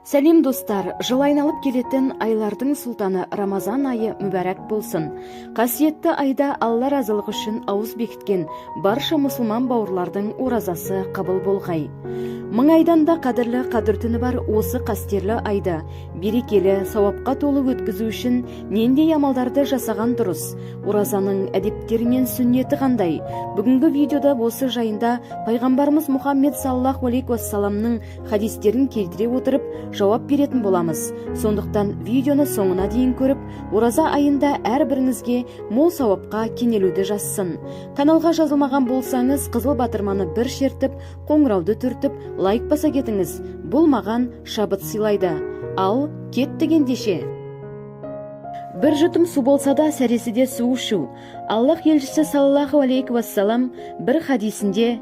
Сәлем, достар! Жыл айналып келетін айлардың сұлтаны Рамазан айы мүбәрәк болсын! Қасиетті айда Алла разылығы үшін ауыз бекіткен барша мұсылман бауырлардың оразасы қабыл болғай! Мың айдан да қадірлі Қадір түні бар осы қастерлі айды берекелі, сауапқа толы өткізу үшін нендей амалдарды жасаған дұрыс? Оразаның әдептері мен сүннеті қандай? Бүгінгі видеода осы жайында пайғамбарымыз Мұхаммед саллаллаху алейхи уассаламның хадистерін келтіре отырып, жауап беретін боламыз. Сондықтан видеоны соңына дейін көріп, ораза айында әрбіріңізге мол сауапқа кенелуді жазсын. Каналға жазылмаған болсаңыз, қызыл батырманы бір шертіп, қоңырауды түртіп, лайк баса кетіңіз. Бұл маған шабыт сыйлайды. Ал кеттік ендеше. Бір жұтым су болса да, сәресіде су ішу. Аллах елшісі саллаллаху алейхи уассалам бір хадисінде: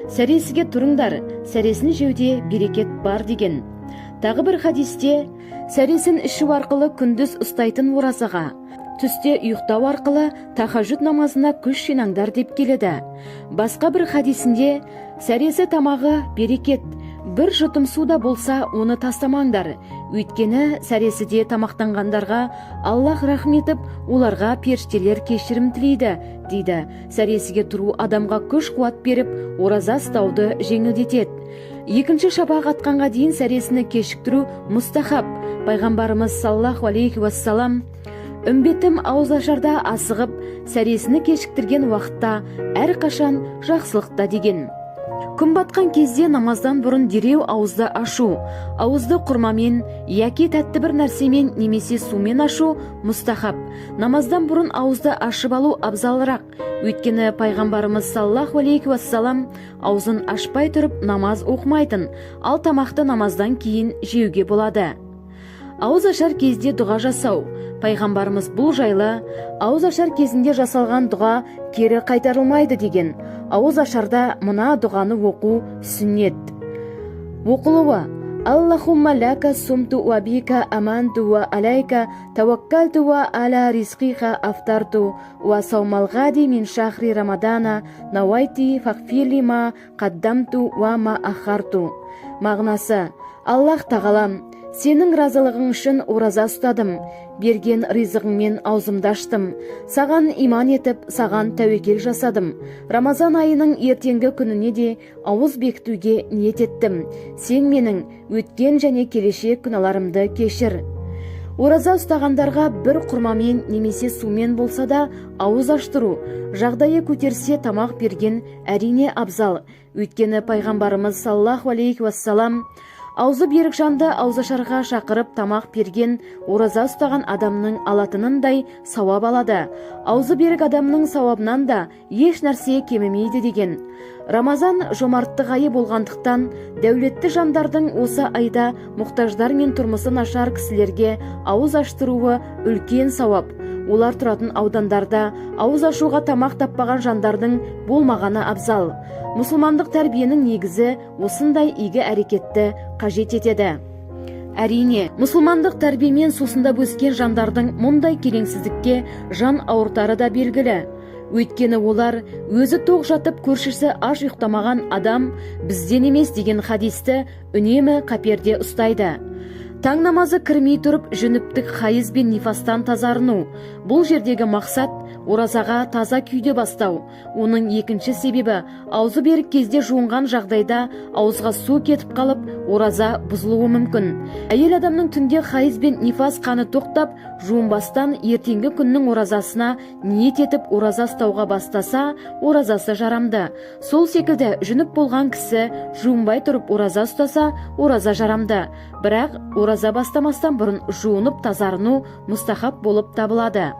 «Сәресіге тұрыңдар, сәресін жеуде берекет бар», – деген. Тағы бір хадисте: «Сәресін ішу арқылы күндіз ұстайтын оразаға, түсте ұйықтау арқылы тахажжуд намазына күш жинаңдар», – деп келеді. Басқа бір хадисінде: «Сәресі тамағы берекет, бір жұтым су да болса, оны тастамаңдар, өйткені сәресіде тамақтанғандарға Аллах рахым етіп, оларға періштелер кешірім тілейді», – дейді. Сәресіге тұру адамға күш қуат беріп, ораза ұстауды жеңілдетеді. Екінші шапақ атқанға дейін сәресіні кешіктіру мұстахаб. Пайғамбарымыз саллаллаху алейхи уассалам: «Үмбетім ауызашарда асығып, сәресіні кешіктірген уақытта әрқашан жақсылықта», – деген. Күн батқан кезде намаздан бұрын дереу ауызды ашу. Ауызды құрмамен яки тәтті бір нәрсемен немесе сумен ашу мұстахаб. Намаздан бұрын ауызды ашып алу абзалырақ, өйткені пайғамбарымыз саллаллаху алейхи уассалам аузын ашпай тұрып намаз оқымайтын. Ал тамақты намаздан кейін жеуге болады. Ауыз ашар кезде дұға жасау. Пайғамбарымыз бұл жайлы: «Ауыз ашар кезінде жасалған дұға кері қайтарылмайды», – деген. Ауыз ашарда мына дұғаны оқу сүннет. Оқылуы: Аллахумма лака сумту уа бика аманту уа алайка таваккалту уа аля ризқика афтарту уа саумал ғади мин шахри рамадана науайти фағфирли ма қаддамту уа ма ахарту. Мағынасы: Аллах тағалам, сенің разылығың үшін ораза ұстадым, берген ризығыңмен аузымды аштым, саған иман етіп, саған тәуекел жасадым, Рамазан айының ертеңгі күніне де ауыз бекітуге ниет еттім. Сен менің өткен және келешек күнәларымды кешір. Ораза ұстағандарға бір құрмамен немесе сумен болса да ауыз аштыру, жағдайы көтерсе, тамақ берген әрине абзал, өйткені пайғамбарымыз саллаллаху алейхи уассалам: «Аузы берік жанды ауызашарға шақырып, тамақ берген ораза ұстаған адамның алатынындай сауап алады, аузы берік адамның сауабынан да еш нәрсе кемімейді», – деген. Рамазан жомарттық айы болғандықтан, дәулетті жандардың осы айда мұқтаждар мен тұрмысы нашар кісілерге ауыз аштыруы үлкен сауап. Олар тұратын аудандарда ауыз ашуға тамақ таппаған жандардың болмағаны абзал. Мұсылмандық тәрбиенің негізі осындай игі әрекетті қажет етеді. Әрине, мұсылмандық тәрбиемен сусындап өскен жандардың мұндай келеңсіздікке жан ауыртары да белгілі, өйткені олар «Өзі тоқ жатып, көршісі аш ұйықтамаған адам бізден емес» деген хадисті үнемі қаперде ұстайды. Таң намазы кірмей тұрып жүнүптік, хайыз бен нифастан тазарыну. Бұл жердегі мақсат – оразаға таза күйде бастау. Оның екінші себебі – аузы берік кезде жуынған жағдайда ауызға су кетіп қалып, ораза бұзылуы мүмкін. Әйел адамның түнде хайыз бен нифас қаны тоқтап, жуынбастан ертеңгі күннің оразасына ниет етіп, ораза ұстауға бастаса, оразасы жарамды. Сол секілді жүніп болған кісі жуынбай тұрып ораза ұстаса, ораза жарамды, бірақ ораза бастамастан бұрын жуынып тазарыну мұстахаб болып табылады.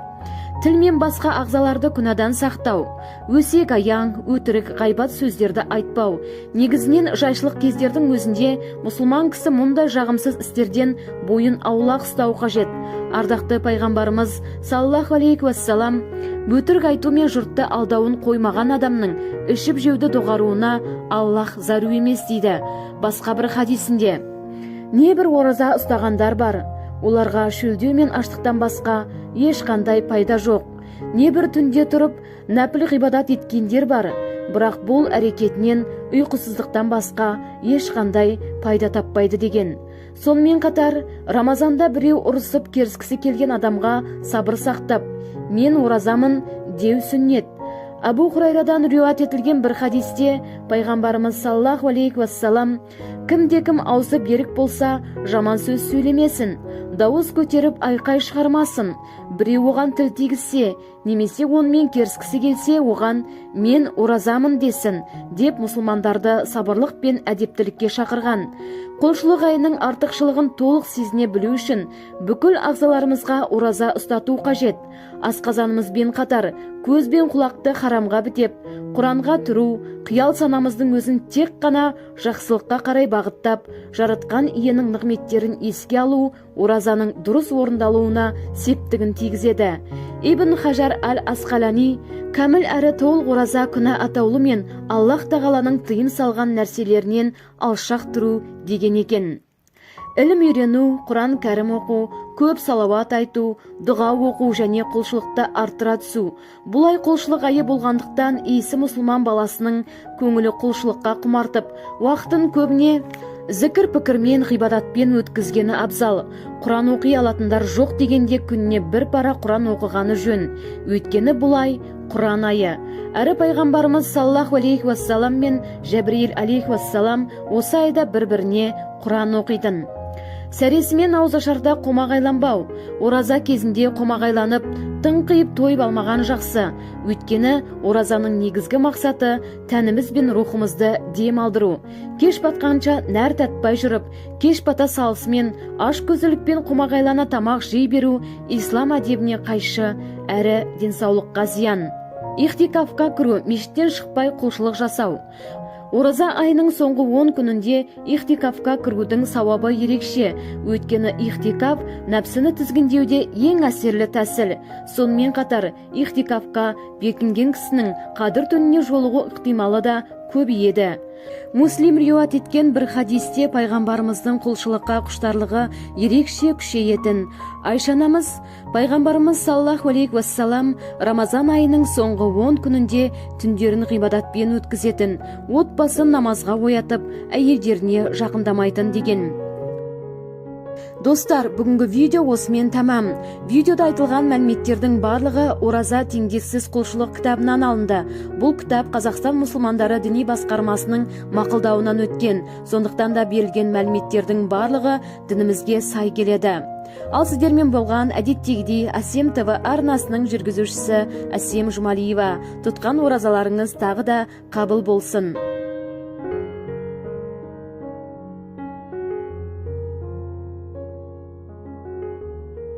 Тіл мен басқа ағзаларды күнәдан сақтау. Өсек аяң, өтірік, ғайбат сөздерді айтпау. Негізінен, жайшылық кездердің өзінде мұсылман кісі мұндай жағымсыз істерден бойын аулақ ұстау қажет. Ардақты пайғамбарымыз саллаллаху алейхи уассалам: «Өтірік айту мен жұртты алдауын қоймаған адамның ішіп жеуді доғаруына Аллах зәру емес», – дейді. Басқа бір хадисінде: «Не бір ораза ұстағандар бар, оларға шөлдеу мен аштықтан басқа ешқандай пайда жоқ. Не бір түнде тұрып, нәпіл ғибадат еткендер бар, Бірақ бұл әрекетінен ұйқысыздықтан басқа ешқандай пайда таппайды деген. Сонымен қатар Рамазанда біреу ұрысып керіскісі келген адамға сабыр сақтап, «Мен оразамын» деу сүннет. Абу Хурайрадан риуат етілген бір хадисте пайғамбарымыз саллаллаху алейхи уассалам: «Кімде кім аузы берік болса, жаман сөз сөйлемесін, дауыс көтеріп айқай шығармасын. Біреу оған тіл тигізсе немесе онымен керіскісі келсе, оған «Мен оразамын» десін», – деп мұсылмандарды сабырлық пен әдептілікке шақырған. Құлшылық айының артықшылығын толық сезіне білу үшін бүкіл ағзаларымызға ораза ұстату қажет. Асқазанымызбен қатар көз бен құлақты харамға бітеп, Құранға тұру, қиял санамыздың өзін тек қана жақсылыққа қарай бағыттап, Жаратқан Иенің нығметтерін еске алу оразаның дұрыс орындалуына септігін тигізеді. Ибн Хажар әл Асқалани: «Кәміл әрі толық ораза күнә атаулы мен Аллах Тағаланың тыйым салған нәрселерінен алшақ тұру», – деген екен. Ілім үйрену, Құран Кәрім оқу, көп салауат айту, дұға оқу және құлшылықты арттыра түсу. Бұл ай құлшылық айы болғандықтан, иісі мұсылман баласының көңілі құлшылыққа құмартып, уақытын көбіне зікір пікірмен, ғибадатпен өткізгені абзал. Құран оқи алатындар жоқ дегенде күніне бір пара Құран оқығаны жөн, өйткені бұл ай Құран айы. Әрі пайғамбарымыз саллаллаху алейхи уассалам мен Жәбірейіл алейхи уассалам осы айда бір біріне Құран оқитын. Сәресімен ауызашарда қомағайланбау. Ораза кезінде қомағайланып, тыңқиып тойып алмаған жақсы, өйткені оразаның негізгі мақсаты – тәніміз бен рухымызды дем алдыру. Кеш батқанша нәр татпай жүріп, кеш бата салысымен аш көзділікпен қомағайлана тамақ жей беру ислам әдебіне қайшы әрі денсаулыққа зиян. Ихтикафқа кіру – мешіттен шықпай құлшылық жасау. Ораза айының соңғы 10 күнінде ихтикафқа кірудің сауабы ерекше, өйткені ихтикаф – нәпсіні тізгіндеуде ең әсерлі тәсіл. Сонымен қатар ихтикафқа бекінген кісінің Қадір түніне жолығу ықтималы да көбейеді. Муслим риуат еткен бір хадисте пайғамбарымыздың құлшылыққа құштарлығы ерекше күшейетін. Айша анамыз: «Пайғамбарымыз саллаллаху алейхи уассалам Рамазан айының соңғы 10 күнінде түндерін ғибадатпен өткізетін, отбасын намазға оятып, әйелдеріне жақындамайтын», – деген. Достар, бүгінгі видео осымен тәмам. Видеода айтылған мәліметтердің барлығы «Ораза теңдессіз құлшылық» кітабынан алынды. Бұл кітап Қазақстан мұсылмандары діни басқармасының мақұлдауынан өткен. Сондықтан да берілген мәліметтердің барлығы дінімізге сай келеді. Ал сіздермен болған әдеттегідей Әсем ТВ арнасының жүргізушісі Әсем Жұмалиева. Тұтқан оразаларыңыз тағы да қабыл болсын.